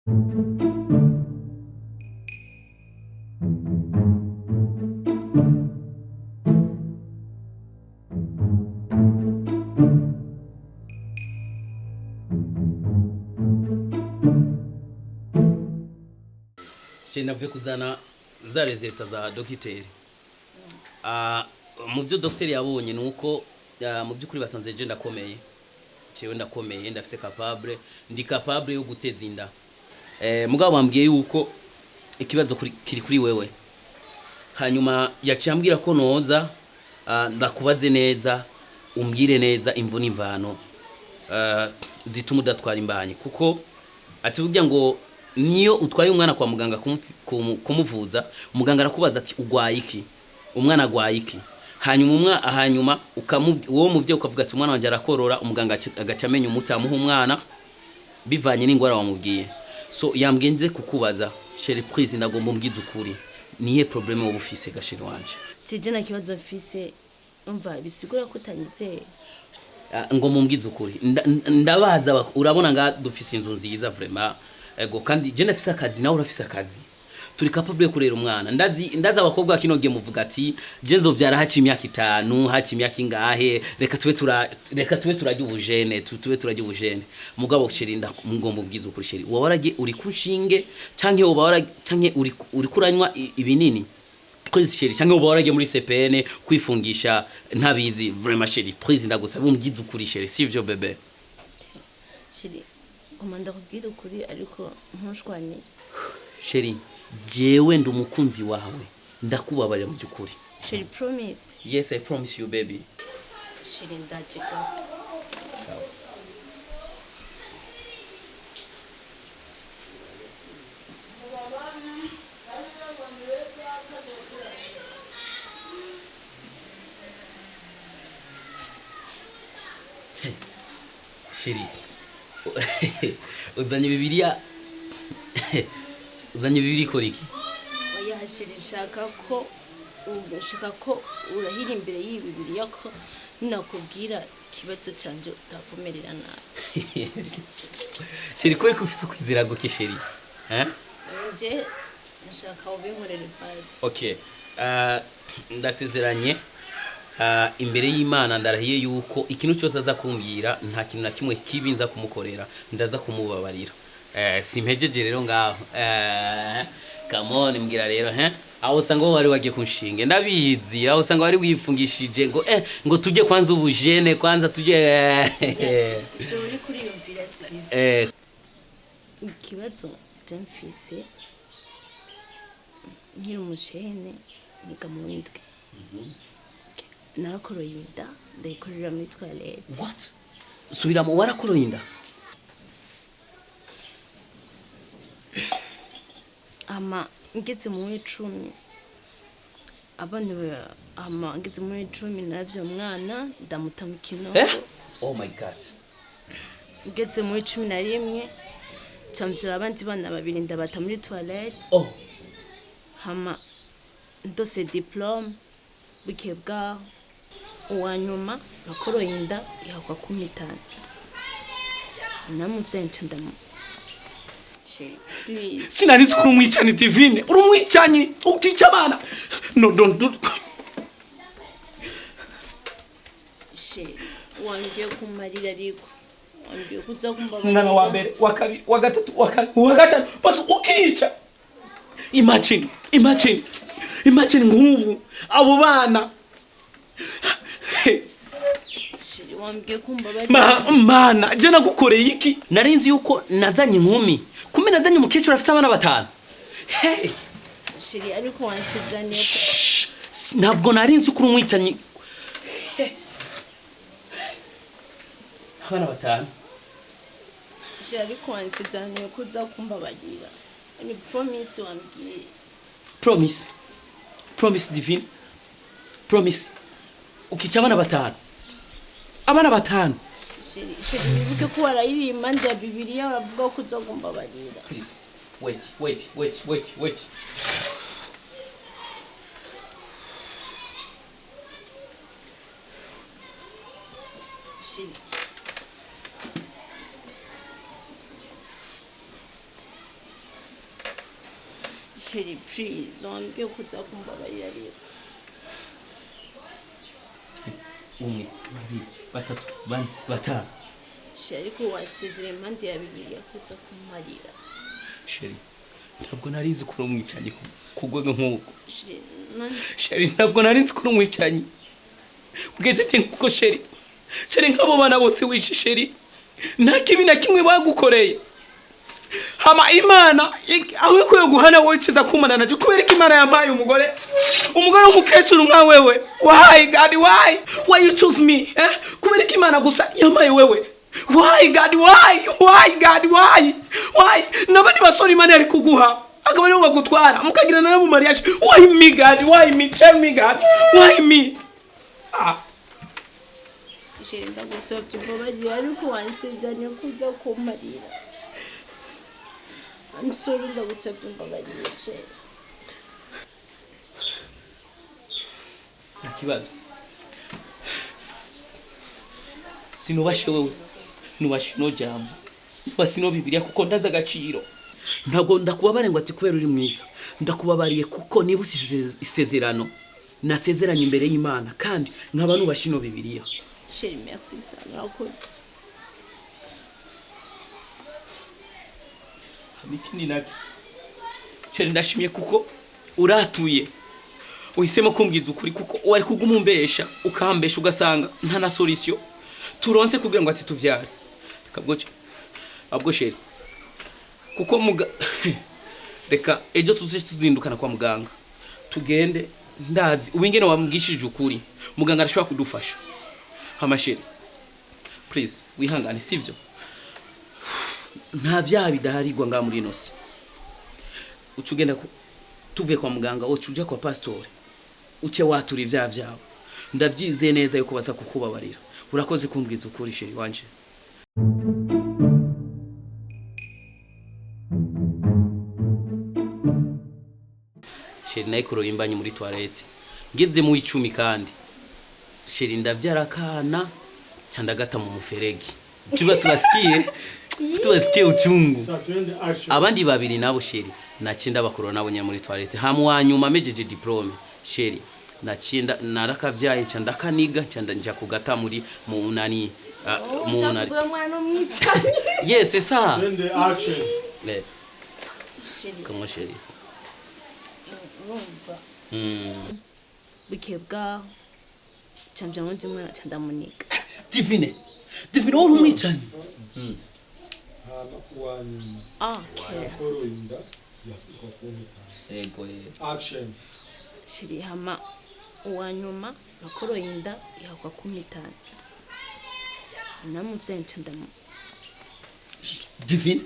Navuye kuzana za résultats za dogiteri. Mu byo dogiteri yabonye ni uko mu by'ukuri basanze je ndakomeye, jewe ndakomeye, ndafise capable, ndi capable yo guteza inda. Mugabo bambwiye yuko ikibazo kiri kuri wewe. Hanyuma yaciye ambwira ko noza ndakubaze neza, umbwire neza imvu n'imvano zituma udatwara imbanyi, kuko ati burya ngo niyo utwaye umwana kwa muganga kumuvuza, umuganga arakubaza ati ugwaye iki, umwana agwaye iki, hanyuma hanyuma uwo muvyeyi ukavuga ati umwana wanje arakorora, umuganga agaca amenya umuti amuha umwana bivanye n'ingwara wamubwiye. So yambwiye nze kukubaza, chérie, please, ndagomba umbwize ukuri, niye problème wowe ufise, ga chérie wanje? Sije na kibazo mfise, umva, bisigura ko utanyizeye. Ngo mumbwize ukuri. Ndabaza urabona nga dufise inzu nziza vraiment, ego, kandi je ndafise akazi, nawe urafise akazi, turi capable yo kurera umwana. Ndazi abakobwa kino gihe muvuga ati je nzovyara haci imyaka 5, haci imyaka ingahe, reka tube turarya ubujene, tube turarya ubujene. Mugabo chérie, ngomba ubwize ukuri, chérie, wowe waragiye uri ku nshinge canke woba canke uri kuranywa ibinini? Please chérie, canke woba waragiye muri CPN kwifungisha ntabizi? Vraiment chérie, please, ndagusaba umbwize ukuri, chérie, sivyo bébé? Chérie, ngoma ndakubwira ukuri, ariko ntushwane. Chérie, jewe ndi umukunzi wawe, ndakubabarira mu by'ukuri. Chérie, promise. Yes, I promise you, baby. Chérie, ndaje gato. Sawa. Chérie, uzanye Bibiliya, uzanye Bibiliya ikora iki? Oya chérie, nshaka ko urahira imbere y'iyi Bibiliya ko ninakubwira ikibazo canje utavumerera nabi. Chérie, kubera ko ufise ukwizera guke, chérie, eh? Nje nshaka ubinkorere basi. Okay, ndasezeranye imbere y'Imana, ndarahiye yuko ikintu cyose aza kumbwira, nta kintu na kimwe kibi nza kumukorera, ndaza kumubabarira. Simpejeje rero ngaho. Come on, mbwira rero he aho usanga wowe wari wagiye kunshinge, ndabizi, aho usanga wari wifungishije ngo ngo tujye kwanza ubujene, kwanza tujye. Ivyo uri kuriyumvira sivyo. Ikibazo je mfise, nkiri umujene niga mu w'indwi, narakoroye inda, ndayikorera muri toilette. What? Subiramo, warakoroye inda? Ama ngeze mu w'icumi abana ama ngeze mu w'icumi naravye umwana, ndamuta mu kinogo. Eh, oh my God. Ngeze mu w'11 camvyara abandi bana babiri, ndabata muri toilette. Oh. Hama ndose diplôme, bukeye bwaho uwa nyuma nakoroye inda ihakwa kumpitana, namuvyaye, nca ndamu. Chérie, please. Sinari nzi ko uri umwicanyi, Divine, uri umwicanyi, utica abana. No, don't do. Chérie, wambwiye kumarira, ariko wambwiye kuza kumbabarira. Umwana wa mbere, wa kabiri, wa gatatu, wa kane, wa gatanu, basi ukica. Imagine, imagine, imagine nk'ubu abo bana. Chérie, wambwiye kumbabarira. Mana, je nagukoreye iki? Nari nzi yuko nazanye inkumi, kumbe nazanye umukecuru afite abana batanu. Hey. Chérie, ariko wansezeraniye ko Shh, ntabwo nari nzi ko uri umwicanyi. Hey. Abana batanu. Chérie, ariko wansezeraniye ko uza kumbabarira, ni promise wambwiye. Promise, promise, Divine, promise, ukica abana batanu, abana batanu. Chérie, chérie, wibuke ko warayiriye impande ya Bibiliya, uravuga ko uza kumbabarira. Please wait, wait, wait, wait, wait. Chérie. Chéri, please, wambwiye ko uza kumbabarira rero. Umwe, babiri, batatu, bane, batanu. Chéri, ariko wasezera impande ya Bibiliya ko uza kumparira. Chéri, ntabwo nari nzi ko uri umwicanyi ku rwego nk'uko. Chéri, nanjye Chéri, ntabwo nari nzi ko uri umwicanyi ugejeje nk'uko. Chéri, chéri, nk'abo bana bose wishe, chéri, nta kibi na kimwe bagukoreye. Hama Imana aho ikwiye guhana wowe ikiza kumana nacyo, kubera ko Imana yampaye umugore w'umukecuru nka wewe. Why, God, why you choose me, eh? Kubera ko Imana gusa yampaye wewe. Why, God, why, God, why? N'abandi basore Imana yari kuguha akaba aribo bagutwara mukagirana nabo mariage. Why me, God? Why me? Tell me, God, why me? Ah. Chéri, ndagusabye umbabarira, ariko wansezeranye ko uza kumparira. I'm sorry, ndagusabye umbabarira, chéri. Nta kibazo, sinubashe wewe, nubashe ino jambo, nubashe ino Bibiliya, kuko ndazi agaciro. Ntabwo ndakubabariye ngo ati kubera uri mwiza. Ndakubabariye kuko niba usize isezerano nasezeranye imbere y'Imana, kandi nkaba nubashe ino Bibiliya. Chéri, merci sana, urakoze. Hama ikindi nacyo, chéri, ndashimye kuko uratuye, uhisemo kumbwiza ukuri, kuko wari kuguma umbesha, ukambesha, ugasanga nta na solution turonse kugira ngo ati tuvyare. Reka bwo abwo, chéri, kuko muga reka ejo tuze tuzindukana kwa muganga, tugende. Ndazi ubu ingene wamugishije ukuri, muganga arashobora kudufasha. Hama chéri, please, wihangane, sivyo? Nta vyaha bidaharirwa ngaha muri ino si. Uca ugenda tuvuye kwa muganga, uca uja kwa pasitori, uce watura ivyaha vyawe. Ndavyizeye neza yuko baza kukubabarira. Urakoze kumbwiza ukuri, chéri wanje. Chéri, nayikoroye imbanyi muri toilette ngeze mu 10, kandi chéri, ndavyara akana ca ndagata mu muferegi. Tuba tubasikie uchungu. Sasa twende, action. Abandi babiri nabo, chéri, naciye ndabakurura nabo nyine muri toilette. Hama wa nyuma mejeje diplôme, chéri, naciye narakavyaye, nca ndakaniga, nca nja kugata muri mu nani, mu nani. Ucavuga mwana umwicanyi. Yes, c'est ça. Twende, action. Eh, Chéri, comment, chéri? Urumva, bukeye bwaho cambya wundi mwana, ca ndamuniga. Divine, Divine, wowe uri umwicanyi. Hama uwa nyuma Okay. yakoroye inda yasuka kumpitana. Yego, yego. Action. Chéri, hama uwa nyuma nakoroye inda ihakwa 15, namuvyaye nca ndamu Divine.